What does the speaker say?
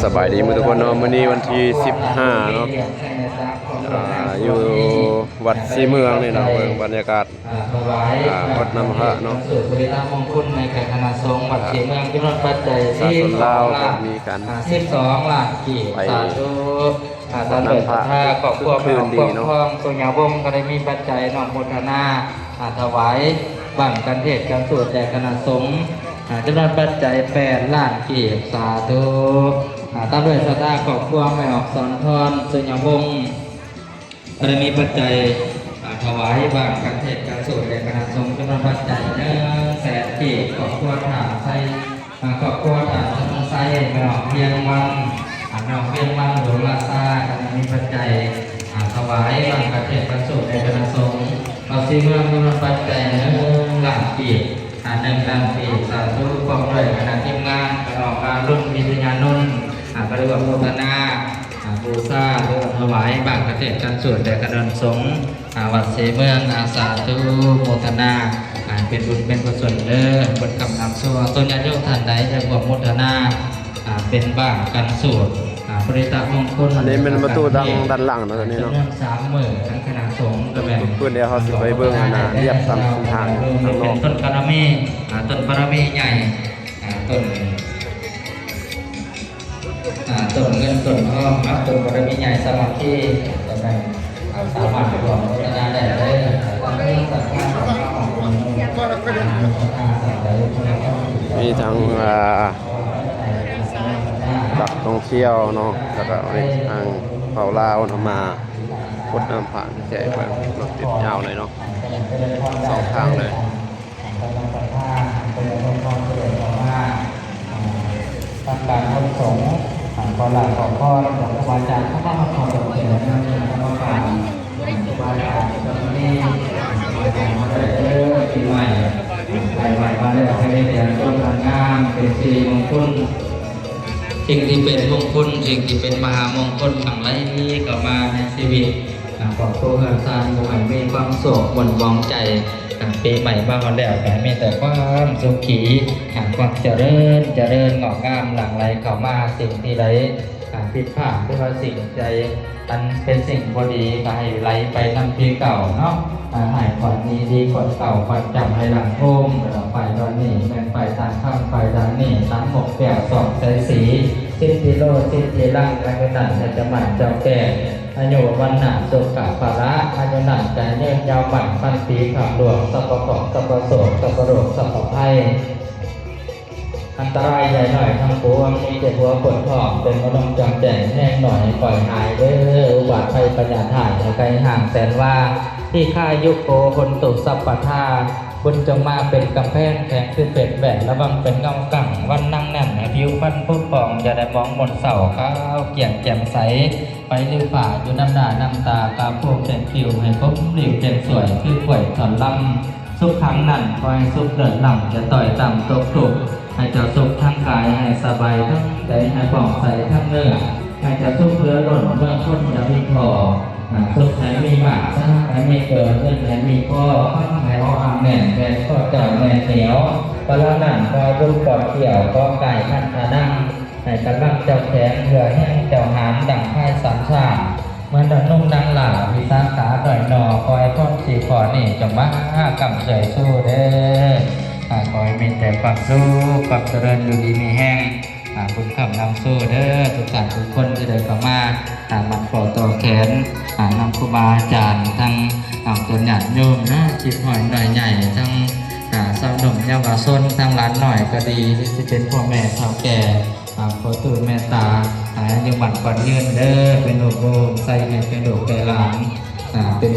ສະບາຍດີໝົດທຸກຄົນເນາະ, ມື້ນີ້ວັນທີສິບຫ້າເນາະ, ອ່າ ຢູ່ວັດສີເມືອງນີ້ເນາະ, ເບິ່ງບັນຍາກາດ ອ່າ ຫົດນ້ຳພະເນາະ, ສຸດຜະລິຕະມຸງຄຸນໃນແກ່ຄະນະສົງວັດສີເມືອງ ຈຳນວນປັດໄຈສິບສອງລ້ານ ສິບສອງລ້ານກີບ. ສາທຸ. ອ່າ ຕາມດ້ວຍສັດທາຄອບຄົວແມ່ອອກ ປົກຄອງ ສຸຍາວົງ ກໍໄດ້ມີປັດໄຈນ້ອມໂມທະນາ ອ່າ ຖວາຍບັ້ງກັນເທດກັນສູດແດ່ຄະນະສົງ ອ່າ ຈຳນວນປັດໄຈແປດລ້ານກີບ. ສາທຸ. ອ່າ ຕາມດ້ວຍສັດທາຄອບຄົວແມ່ອອກ ສອນທອນ ສຸຍາວົງ ກໍໄດ້ມີປັດໄຈ ອ່າ ຖວາຍບັ້ງກັນເທດກັນສູດແດ່ຄະນະສົງ ຈຳນວນປັດໄຈໜຶ່ງແສນກີບ. ຄອບຄົວທ່ານໄຊ ອ່າ ຄອບຄົວທ່ານທະນົນໄຊ ແມ່ນ້ອງວຽງວັນ ອ່າ ນ້ອງວຽງວັນ ຫຼວງລາຊາ ກໍໄດ້ມີປັດໄຈ ອ່າ ຖວາຍບັ້ງກັນເທດກັນສູດແດ່ຄະນະສົງ ວັດສີເມືອງ ຈຳນວນປັດໄຈໜຶ່ງລ້ານກີບ. ອ່າ ໜຶ່ງລ້ານກີບ. ສາທຸ. ພ້ອມດ້ວຍຄະນະທີມງານ ກໍນ້ອງອາລຸນ ວິທະຍານົນ ອ່າ ກໍໄດ້ຮ່ວມໂມທະນາ ອ່າ ບູຊາ ຫຼືວ່າຖວາຍບັ້ງກັນເທດກັນສູດແດ່ຄະນະສົງ ອ່າ ວັດສີເມືອງ. ອ່າ ສາທຸ ໂມທະນາ ອ່າ ເປັນບຸນເປັນກຸສົນເດີ ເບິດຄຳນຳໂຊ. ສ່ວນຍາດໂຍມທ່ານໃດຢາກຮ່ວມໂມທະນາ ອ່າ ເປັນບັ້ງກັນສູດ ອ່າ ຜະລິຕະມຸງຄຸນ ອັນນີ້ແມ່ນປະຕູທາງດ້ານຫຼັງເນາະ ຕົວນີ້ເນາະ, ຈຳນວນສາມມື້ ທາງຄະນະສົງກໍແມ່ນ ເພິ່ນ ດຽວເຮົາຊິໄປເບິ່ງອັນນ່າ ລຽບຕາມເສັ້ນທາງທາງນອກ. ເປັນຕົ້ນບາລະມີ ອ່າ ຕົ້ນບາລະມີໃຫຍ່ ອ່າ ຕົ້ນ ອ່າ ຕົ້ນເງິນຕົ້ນທອງເນາະ, ຕົ້ນບາລະມີໃຫຍ່ສາມັກຄີ ກໍແມ່ນ ອ່າ ສາມາດຮ່ວມໂມທະນາໄດ້ເດີ. ມີທັງ ອ່າ ນັກທ່ອງທ່ຽວເນາະ ແລ້ວກໍມີທາງເຜົ່າລາວເນາະ ມາຫົດນ້ຳພະແຈກເບິ່ງ, ລົດຕິດຍາວເລີຍເນາະ ສອງທາງເລີຍ. ກຳລັງສັດທາ ເພິ່ນກໍມີຄວາມສະດວກເຂົ້າມາ ອ່າ ທຳການຮັບສົງ ອ່າ ຂໍລາບຂໍພອນຈາກຄູບາອາຈານ ເຂົ້າມາຮັບຂອບໃຈນຳຄະນະກຳມະການ ອ່າ ຄູບາອາຈານ ສາມະເນນ ອ່າ ເດີ ປີໃໝ່ ໃຫ້ໄຫວ້ມາແລ້ວ ໃຫ້ໄດ້ແຕ່ງຕົວງາມ ເປັນສິລິມົງຄຸນ ສິ່ງທີ່ເປັນມົງຄຸນ ສິ່ງທີ່ເປັນມະຫາມົງຄຸນ ຫຼັ່ງໄຫຼເຂົ້າມາໃນຊີວິດ ອ່າ ຄອບຄົວເຮືອນຊານ ຂໍໃຫ້ມີຄວາມໂຊກມ່ວນໝອງໃຈ. ອ່າ ປີໃໝ່ມາຮອດແລ້ວ ກໍໃຫ້ມີແຕ່ຄວາມສຸຂີ ອ່າ ຄວາມຈະເລີນ ຈະເລີນງອກງາມ ຫຼັ່ງໄຫຼເຂົ້າມາ. ສິ່ງທີ່ໃດ ອ່າ ຜິດພາດ ຫຼືວ່າສິ່ງໃດອັນເປັນສິ່ງບໍ່ດີ ກໍໃຫ້ໄຫຼໄປນຳປີເກົ່າເນາະ. ອ່າ ຮ້າຍກວ່ານີ້ ດີກວ່າເກົ່າ ປະຈຳໃຫ້ຫຼັ່ງໂຮມ. ແລ້ວກໍໄປດອນນີ້ ແມ່ນໄປຕາມຄຳ ໄປດອນນີ້ ຕາມໝົກແກ້ວ ສອງແສນສີ ສິດທິໂລ ສິດທິລັງ ອາຍຸນານ ໃຫ້ເຈົ້າໝ້ານເຈົ້າແກ່ ອາຍຸ ວັນນະ ສຸຂະ ພະລະ ອາຍຸນານກາຍຍືນຍາວໝັ້ນພັນປີ ຂ້າມລ່ວງສັບພະເຄາະ ສັບພະໂສກ ສັບພະໂລກ ສັບພະໄພ ອັນຕະລາຍໃຫຍ່ນ້ອຍທັງປວງ ມີເຈັບຫົວປວດທ້ອງ ເປັນມະລົງຈຳແຈ້ງແຮງໜ້ອຍ ປ່ອຍຫາຍເດີ ອຸບາດໄພພະຍາດຮ້າຍ ໃຫ້ໄກຫ່າງແສນວາ ທີຄາຍຸໂກ ໂຫນຕຸ ສັບພະທາ ບຸນຈົ່ງມາເປັນກຳແພງ ແຂງຄືເປັດແວດ ລະວັງເປັນເງົາກັງ ວັນນັງແໜ້ນ ໃຫ້ຜິວພັນຜຸດຜ່ອງ ຢ່າໄດ້ໝອງມົນເສົ້າ ຂາວກ້ຽງແຈ່ມໃສ ໄປຫຼືຟ້າຢູ່ນຳໜ້ານຳຕາ ກາບພູແຂງຄິ້ວໃຫ້ຄົມລິ້ວແຈ້ງສວຍ ຄືກ້ວຍທ່ອນລຳ ສຸກຄັ້ງນັ້ນ ຂໍໃຫ້ສຸກເລີດລ້ຳ ຢ່າຕ້ອຍຕ່ຳຕົກທຸກ ໃຫ້ເຈົ້າສຸກທັງກາຍ ໃຫ້ສະບາຍທັງໃຈ ໃຫ້ຜ່ອງໃສທັງເນື້ອ ໃຫ້ເຈົ້າສຸກເຫຼືອລົ້ນ ເມືອງຄົນຢ່າມີພໍ້ ອ່າ ສຸກໃຫ້ມີມາກ ຊະໃຫ້ມີເກີນ ເງິນໃຫ້ມີພໍ້ ຄຳໃຫ້ເອົາອ້າງແໜ້ນ ແມ່ນຂໍ້ເຈົ້າແໜ້ນໜຽວ ປາລະນັ້ນ ຂໍໃຫ້ບຸນກອດກ່ຽວ ຂໍກາຍທັນທະນັງ ໃຫ້ກຳລັງເຈົ້າແຂງ ເຫື່ອແຮງເຈົ້າຫານ ດັ່ງພາຍສາມຊ້າງ ເໝືອນດັ່ງນົງນາງຫຼ້າ ວິສາຂານ້ອຍໜໍ່ ຂໍໃຫ້ພອນສີ່ຂໍ້ນີ້ຈົ່ງມາຄ້ຳຊ່ວຍຊູເດີ. ຂໍໃຫ້ມີແຕ່ຄວາມສຸກ ຄວາມຈະເລີນ ຢູ່ດີມີແຮງ ບຸນຄ້ຳນຳຊູເດີ. ທຸກທ່ານທຸກຄົນທີ່ໄດ້ເຂົ້າມາ ມັດຂໍ້ຕໍ່ແຂນນຳຄູບາອາຈານ ທັງຕາມຕົວຍາດໂຍມເນາະ ຈິດຫ້ອຍນ້ອຍໃຫຍ່ ທັງຊາວໜຸ່ມເຍົາວະຊົນ ທັງຫຼານນ້ອຍກໍດີ ຫຼືຊິເປັນພໍ່ແມ່ເຖົ້າແກ່ ຂໍຕູ້ແມ່ຕາ ໃຫ້ອາຍຸໝັ້ນຂວັນຍືນເດີ ເປັນຮົ່ມໂພຮົ່ມໄຊໃຫ້ແກ່ລູກແກ່ຫຼານ ເປັນ